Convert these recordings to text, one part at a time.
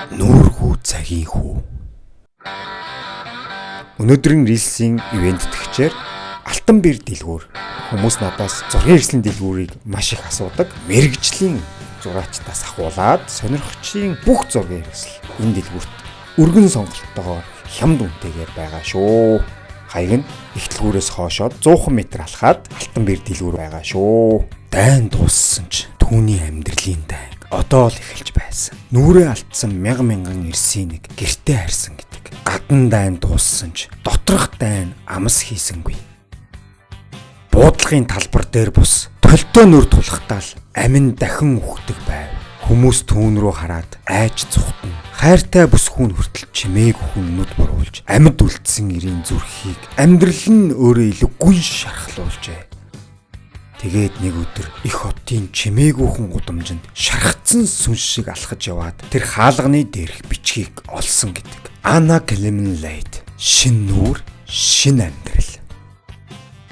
Нүүргүү цагийн хүү. Өнөөдрийн Reels-ийн ивент тэтгэгчээр Алтан бэр дэлгүүр. Хүмүүс надаас зургийн хэрэгслийн дэлгүүрийг маш их асуудаг. Мэргэжлийн зураачдаас ахуулаад сонирхчийн бүх зургийн хэрэгсэл энэ дэлгүүрт өргөн сонголттойгоор хямд үнэтэйгээр байгаа шүү. Хаяг нь их дэлгүүрээс хоошоо 100 м алхаад Алтан бэр дэлгүүр байгаа шүү. Дайн дууссан ч түүний амьдралын дайн одоо л эхэлж байсан. Нүрээ алдсан мянга мянган эрсийн нэг гэртээ харсан гэдэг. Гадна дайн дууссан ч доторх дайн амс хийсэнгүй. Буудлагын талбар дээр бус толтой нүр тулахтаа л амин дахин үхдэг байв. Хүмүүс түүн рүү хараад айж цухтана. Хайртай бүсгүүн хүртэл чимээг хүн нүд буруулж амьд үлдсэн эрийн зүрхийг амьдрал нь өөрөө илүү гүн шархлуулжээ. Тэгээд нэг өдөр их хотын чимээгүйхэн гудамжинд шархацсан сүнс шиг алхаж яваад тэр хаалганы дээрх бичгийг олсон гэдэг. Анна Клеменлейт шин нүүр, шин амьдрал.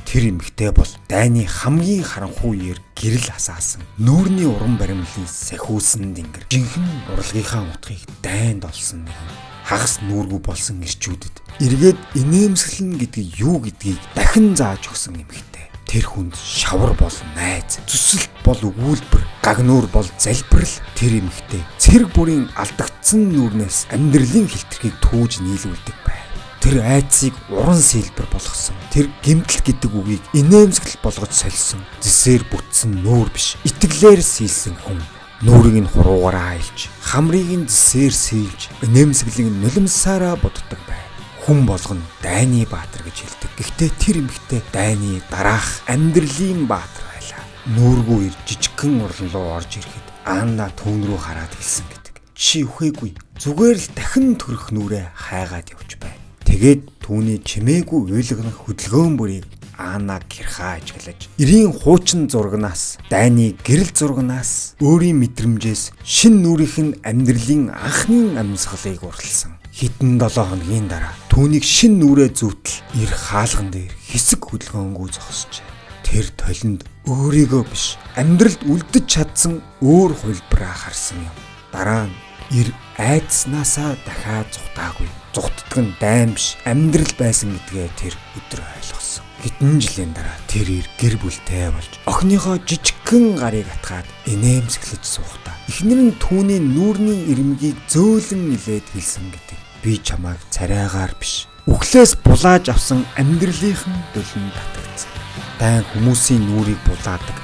Тэр эмэгтэй бол дайны хамгийн харанхуй үеэр гэрэл асаасан. Нүүрний уран баримлалыг сахиулсан тэнгэр. Жинхэнэ урлагийнхаа утгыг дайнд олсон нэгэн. Хагас нүүргүй болсон эрчүүдэд эргээд инээмсэглэн гэдэг юу гэдгийг дахин зааж өгсөн эмэгтэй. Тэр хүнд шавар бол найз, зүсэлт бол өгүүлбэр, гагнуур бол залбирал. Тэр эмэгтэй цэрэг бүрийн алдагдсан нүүрнээс амьдралын хилтерхийг түүж нийлүүлдэг байв. Тэр айдсыг уран сэлбэр болгосон. Тэр гэмтэл гэдэг үгийг инээмсэглэл болгож сольсон. Зэсээр бүтсэн нүүр биш, итгэлээр сийлсэн хүн. Нүүрийг нь хуруугаараа айлж, хамрыг нь зэсээр сийлж, инээмсэглийг нь нулимсаараа буддаг байв. Хүн болгоно дайны баатар гэж хэлдэг. Гэхдээ тэр эмэгтэй дайны дараах амьдралын баатар байлаа. Нүүргүй эр жижигхэн урлан руу орж ирэхэд Анна түүн рүү хараад хэлсэн гэдэг. Чи үхээгүй. Зүгээр л дахин төрөх нүрээ хайгаад явж байна. Тэгээд түүний чимээгүй уйлгах хөдөлгөөн бүрийг Анна гэрхаа ажиглаж эрийн хуучин зурагнаас, дайны гэрэл зурагнаас, өөрийн мэдрэмжээс шин нүрийнх нь амьдралын анхны амьсгалыг уралсан. Хэдэн 7 хоногийн дараа түүнийг шин нүрээ зүүтэл эр хаалган дээр хэсэг хөдөлгөөнгүй зогсожээ. Тэр толинд өөрийгөө биш, амьдралд үлдэж чадсан өөр хувилбараа харсан юм. Дараа нь эр айдснаасаа дахиад зугтаагүй. Зугтдаг нь дайн биш, амьдрал байсан гэдгээ тэр өдөр ойлгосон. Хэдэн жилийн дараа тэр эр гэр бүлтэй болж охиныхоо жижигхэн гарыг атгаад инээмсэглэж суухдаа эхнэр нь түүний нүүрний ирмэгийг зөөлөн илээд хэлсэн гэдэг. Би чамайг царайгаар биш, үхлээс булааж авсан амьдралынхан дөлөнд татагдсан. Дайн хүмүүсийн нүүрийг булаадаг.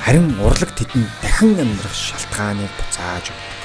Харин урлаг тэдэнд дахин амьдрах шалтгааныг буцааж өгдөг.